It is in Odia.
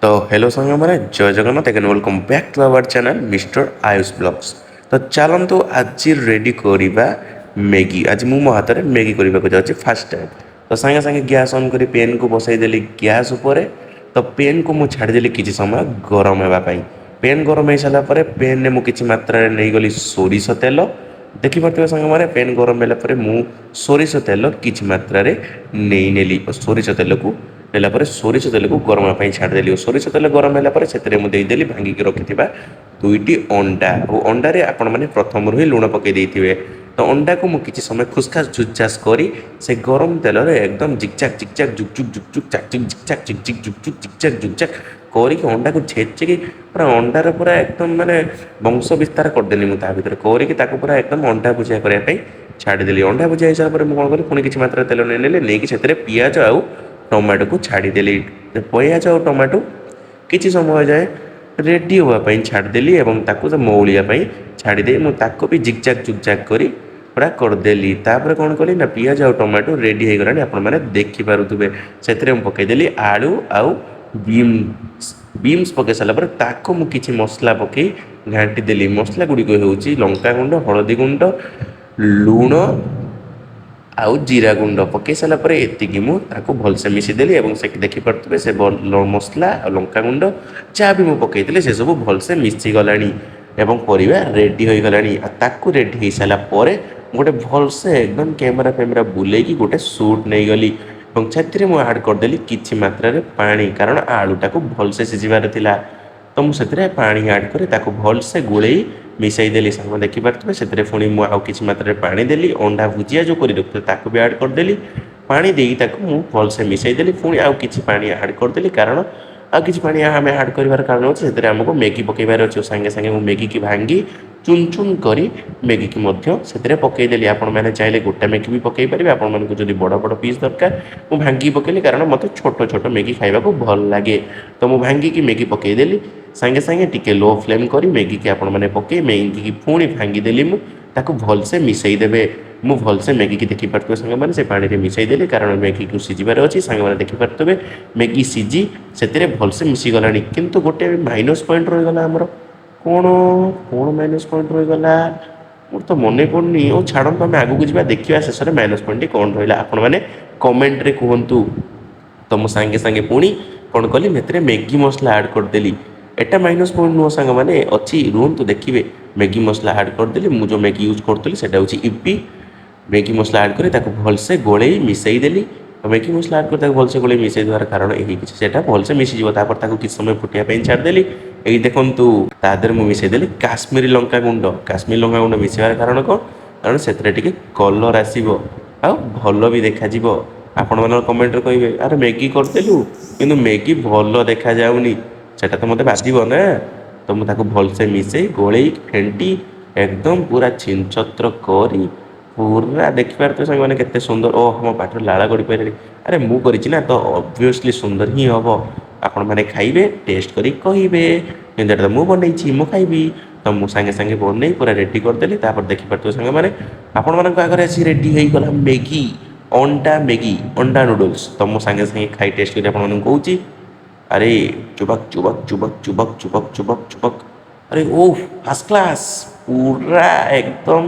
ତ ହ୍ୟାଲୋ ସାଙ୍ଗମାନେ, ଜୟ Jagannath. Again welcome back to our channel Mister Ayush Vlogs। ତ ଚାଲନ୍ତୁ, ଆଜି ରେଡ଼ି କରିବା ମ୍ୟାଗି। ଆଜି ମୁଁ ମୋ ହାତରେ ମ୍ୟାଗି କରିବାକୁ ଯାଉଛି ଫାର୍ଷ୍ଟ ଟାଇମ୍। ତ ସାଙ୍ଗେ ସାଙ୍ଗେ ଗ୍ୟାସ୍ ଅନ୍ କରି ପେନ୍କୁ ବସାଇଦେଲି ଗ୍ୟାସ୍ ଉପରେ। ତ ପେନ୍କୁ ମୁଁ ଛାଡ଼ିଦେଲି କିଛି ସମୟ ଗରମ ହେବା ପାଇଁ। ପେନ୍ ଗରମ ହେଇସାରିଲା ପରେ ପେନ୍ରେ ମୁଁ କିଛି ମାତ୍ରାରେ ନେଇଗଲି ସୋରିଷ ତେଲ। ଦେଖିପାରୁଥିବେ ସାଙ୍ଗମାନେ, ପେନ୍ ଗରମ ହେଲା ପରେ ମୁଁ ସୋରିଷ ତେଲ କିଛି ମାତ୍ରାରେ ନେଇନେଲି ଓ ସୋରିଷ ତେଲକୁ ନେଲା ପରେ ସୋରିଷ ତେଲକୁ ଗରମ ହେବା ପାଇଁ ଛାଡ଼ିଦେଲି। ଓ ସୋରିଷ ତେଲ ଗରମ ହେଲା ପରେ ସେଥିରେ ମୁଁ ଦେଇଦେଲି ଭାଙ୍ଗିକି ରଖିଥିବା ଦୁଇଟି ଅଣ୍ଡା। ଓ ଅଣ୍ଡାରେ ଆପଣମାନେ ପ୍ରଥମରୁ ହିଁ ଲୁଣ ପକାଇ ଦେଇଥିବେ। ତ ଅଣ୍ଡାକୁ ମୁଁ କିଛି ସମୟ ଖୁସଖାସ ଝୁସଝାସ କରି ସେ ଗରମ ତେଲରେ ଏକଦମ ଜିକଚାକ୍ ଜିକଚାକ୍, ଜୁକ୍ ଜୁକ୍ ଜୁକ୍ ଜୁକ୍, ଚାକ୍ ଚିକ୍ ଜିକଚାକ୍ ଚିକ୍ ଚିକ୍, ଜୁକ୍ ଜୁକ୍ ଜିକଚାକ୍ ଜୁକଚାକ୍ କରିକି ଅଣ୍ଡାକୁ ଛେଚିକି ପୁରା ଅଣ୍ଡାର ପୁରା ଏକଦମ ମାନେ ବଂଶ ବିସ୍ତାର କରିଦେଲି ମୁଁ ତା ଭିତରେ କରିକି। ତାକୁ ପୁରା ଏକଦମ ଅଣ୍ଡା ଭୁଜିଆ କରିବା ପାଇଁ ଛାଡ଼ିଦେଲି। ଅଣ୍ଡା ଭୁଜିଆ ହେଇସାରିଲା ପରେ ମୁଁ କ'ଣ କଲି? ପୁଣି କିଛି ମାତ୍ରାରେ ତେଲ ନେଇନେଲି। ନେଇକି ସେଥିରେ ପିଆଜ ଆଉ ଟମାଟୋକୁ ଛାଡ଼ିଦେଲି। ପିଆଜ ଆଉ ଟମାଟୋ କିଛି ସମୟ ଯାଏ ରେଡ଼ି ହେବା ପାଇଁ ଛାଡ଼ିଦେଲି ଏବଂ ତାକୁ ମଉଳିବା ପାଇଁ ଛାଡ଼ିଦେଇ ମୁଁ ତାକୁ ବି ଜିଗଜାକ୍ ଜୁଗଜାକ୍ କରି ପୁରା କରିଦେଲି। ତାପରେ କ'ଣ କଲି ନା, ପିଆଜ ଆଉ ଟମାଟୋ ରେଡ଼ି ହେଇଗଲାଣି, ଆପଣମାନେ ଦେଖିପାରୁଥିବେ। ସେଥିରେ ମୁଁ ପକାଇଦେଲି ଆଳୁ ଆଉ ବିମ୍ସ। ବିମ୍ସ ପକାଇ ସାରିଲା ପରେ ତାକୁ ମୁଁ କିଛି ମସଲା ପକାଇ ଘାଣ୍ଟି ଦେଲି। ମସଲା ଗୁଡ଼ିକ ହେଉଛି ଲଙ୍କା ଗୁଣ୍ଡ, ହଳଦୀ ଗୁଣ୍ଡ, ଲୁଣ ଆଉ ଜିରା ଗୁଣ୍ଡ। ପକାଇ ସାରିଲା ପରେ ଏତିକି ମୁଁ ତାକୁ ଭଲସେ ମିଶାଇଦେଲି ଏବଂ ସେ ଦେଖିପାରୁଥିବେ, ସେ ମସଲା ଆଉ ଲଙ୍କା ଗୁଣ୍ଡ ଯାହା ବି ମୁଁ ପକାଇଥିଲି, ସେସବୁ ଭଲସେ ମିଶିଗଲାଣି ଏବଂ ପରିବା ରେଡ଼ି ହୋଇଗଲାଣି। ଆଉ ତାକୁ ରେଡ଼ି ହେଇସାରିଲା ପରେ ମୁଁ ଗୋଟେ ଭଲସେ ଏକଦମ କ୍ୟାମେରା ଫ୍ୟାମେରା ବୁଲେଇକି ଗୋଟେ ସୁଟ୍ ନେଇଗଲି ଏବଂ ସେଥିରେ ମୁଁ ଆଡ଼୍ କରିଦେଲି କିଛି ମାତ୍ରାରେ ପାଣି, କାରଣ ଆଳୁଟାକୁ ଭଲସେ ସିଝିବାର ଥିଲା। ତ ମୁଁ ସେଥିରେ ପାଣି ଆଡ଼୍ କରି ତାକୁ ଭଲସେ ଗୋଳେଇ ମିଶାଇ ଦେଲି। ସାଙ୍ଗ ଦେଖିପାରୁଥିବେ, ସେଥିରେ ପୁଣି ମୁଁ ଆଉ କିଛି ମାତ୍ରାରେ ପାଣି ଦେଲି। ଅଣ୍ଡା ଭୁଜିଆ ଯେଉଁ କରି ରଖିଥିଲି, ତାକୁ ବି ଆଡ଼୍ କରିଦେଲି। ପାଣି ଦେଇକି ତାକୁ ମୁଁ ଭଲସେ ମିଶାଇ ଦେଲି। ପୁଣି ଆଉ କିଛି ପାଣି ଆଡ଼୍ କରିଦେଲି, କାରଣ ଆଉ କିଛି ପାଣି ଆମେ ଆଡ଼୍ କରିବାର କାରଣ ହେଉଛି ସେଥିରେ ଆମକୁ ମ୍ୟାଗି ପକାଇବାର ଅଛି। ସାଙ୍ଗେ ସାଙ୍ଗେ ମୁଁ ମ୍ୟାଗିକି ଭାଙ୍ଗି ଚୁନ ଚୁନ କରି ମ୍ୟାଗିକି ମଧ୍ୟ ସେଥିରେ ପକାଇଦେଲି। ଆପଣମାନେ ଚାହିଁଲେ ଗୋଟା ମ୍ୟାଗି ବି ପକାଇ ପାରିବେ, ଆପଣମାନଙ୍କୁ ଯଦି ବଡ଼ ବଡ଼ ପିସ୍ ଦରକାର। ମୁଁ ଭାଙ୍ଗିକି ପକାଇଲି, କାରଣ ମୋତେ ଛୋଟ ଛୋଟ ମ୍ୟାଗି ଖାଇବାକୁ ଭଲ ଲାଗେ। ତ ମୁଁ ଭାଙ୍ଗିକି ମ୍ୟାଗି ପକାଇଦେଲି। ସାଙ୍ଗେ ସାଙ୍ଗେ ଟିକେ ଲୋ ଫ୍ଲେମ୍ କରି ମ୍ୟାଗିକି ଆପଣମାନେ ପକାଇ ମ୍ୟାଗିକି ପୁଣି ଭାଙ୍ଗିଦେଲି ମୁଁ। ତାକୁ ଭଲସେ ମିଶାଇ ଦେବେ। ମୁଁ ଭଲସେ ମ୍ୟାଗିକି, ଦେଖିପାରୁଥିବେ ସାଙ୍ଗମାନେ, ସେ ପାଣିରେ ମିଶାଇ ଦେଲି, କାରଣ ମ୍ୟାଗିକୁ ସିଝିବାର ଅଛି। ସାଙ୍ଗମାନେ ଦେଖିପାରୁଥିବେ, ମ୍ୟାଗି ସିଝି ସେଥିରେ ଭଲସେ ମିଶିଗଲାଣି। କିନ୍ତୁ ଗୋଟେ ମାଇନସ୍ ପଏଣ୍ଟ ରହିଗଲା ଆମର। କ'ଣ କ'ଣ ମାଇନସ୍ ପଏଣ୍ଟ ରହିଗଲା, ମୋର ତ ମନେ ପଡ଼ୁନି। ଓ ଛାଡ଼ନ୍ତୁ, ଆମେ ଆଗକୁ ଯିବା, ଦେଖିବା ଶେଷରେ ମାଇନସ୍ ପଏଣ୍ଟଟି କ'ଣ ରହିଲା। ଆପଣମାନେ କମେଣ୍ଟରେ କୁହନ୍ତୁ। ତ ମୁଁ ସାଙ୍ଗେ ସାଙ୍ଗେ ପୁଣି କ'ଣ କଲି? ଏଥିରେ ମ୍ୟାଗି ମସଲା ଆଡ଼୍ କରିଦେଲି। ଏଟା ମାଇନସ୍ ପଏଣ୍ଟ ନୁହଁ ସାଙ୍ଗମାନେ, ଅଛି, ରୁହନ୍ତୁ, ଦେଖିବେ। ମ୍ୟାଗି ମସଲା ଆଡ଼୍ କରିଦେଲି। ମୁଁ ଯେଉଁ ମ୍ୟାଗି ୟୁଜ୍ କରୁଥିଲି, ସେଇଟା ହେଉଛି ଇପି। ମ୍ୟାଗି ମସଲା ଆଡ଼୍ କରି ତାକୁ ଭଲସେ ଗୋଳେଇ ମିଶାଇ ଦେଲି। ଆଉ ମ୍ୟାଗି ମସଲା ଆଡ଼୍ କରି ତାକୁ ଭଲସେ ଗୋଳେଇ ମିଶାଇ ଦେବାର କାରଣ ଏହି କିଛି ସେଇଟା ଭଲସେ ମିଶିଯିବ। ତାପରେ ତାକୁ କିଛି ସମୟ ଫୁଟିବା ପାଇଁ ଛାଡ଼ିଦେଲି। ଏଇ ଦେଖନ୍ତୁ, ତା ଦେହରେ ମୁଁ ମିଶାଇ ଦେଲି କାଶ୍ମୀରୀ ଲଙ୍କା ଗୁଣ୍ଡ। କାଶ୍ମୀରୀ ଲଙ୍କା ଗୁଣ୍ଡ ମିଶାଇବାର କାରଣ କ'ଣ? କାରଣ ସେଥିରେ ଟିକେ କଲର୍ ଆସିବ ଆଉ ଭଲ ବି ଦେଖାଯିବ। ଆପଣମାନଙ୍କ କମେଣ୍ଟରେ କହିବେ, "ଆରେ, ମ୍ୟାଗି କରିଦେଲୁ କିନ୍ତୁ ମ୍ୟାଗି ଭଲ ଦେଖାଯାଉନି।" ସେଇଟା ତ ମୋତେ ବାଧିବ ନା। ତ ମୁଁ ତାକୁ ଭଲସେ ମିଶାଇ ଗୋଳେଇ ଫେଣ୍ଟି ଏକଦମ ପୁରା ଛିନଛତ୍ର କରି ପୁରା ଦେଖିପାରୁଥିବେ ସାଙ୍ଗମାନେ, କେତେ ସୁନ୍ଦର। ଓହ, ମୋ ପାଟିରୁ ଲାଳ ଗଡ଼ି ପଡ଼ିଲାଣି। ଆରେ, ମୁଁ କରିଛି ନା, ତ ଅବଭିୟସଲି ସୁନ୍ଦର ହିଁ ହେବ। ଆପଣମାନେ ଖାଇବେ, ଟେଷ୍ଟ କରିକି କହିବେ। କିନ୍ତୁ ଏଇଟା ତ ମୁଁ ବନେଇଛି, ମୁଁ ଖାଇବି। ତ ମୁଁ ସାଙ୍ଗେ ସାଙ୍ଗେ ବନେଇ ପୁରା ରେଡ଼ି କରିଦେଲି। ତାପରେ ଦେଖିପାରୁଥିବେ ସାଙ୍ଗମାନେ, ଆପଣମାନଙ୍କ ଆଗରେ ଆସି ରେଡ଼ି ହେଇଗଲା ମ୍ୟାଗି, ଅଣ୍ଡା ମ୍ୟାଗି, ଅଣ୍ଡା ନୁଡ଼ଲ୍ସ। ତ ମୁଁ ସାଙ୍ଗେ ସାଙ୍ଗେ ଖାଇ ଟେଷ୍ଟ କରି ଆପଣମାନଙ୍କୁ କହୁଛି। ଆରେ, ଚୁବକ୍ ଚୁବକ୍ ଚୁବକ୍ ଚୁବକ୍ ଚୁବକ୍ ଚୁବକ୍ ଚୁବକ୍। ଆରେ ଓ, ଫାର୍ଷ୍ଟ କ୍ଲାସ୍, ପୁରା ଏକଦମ।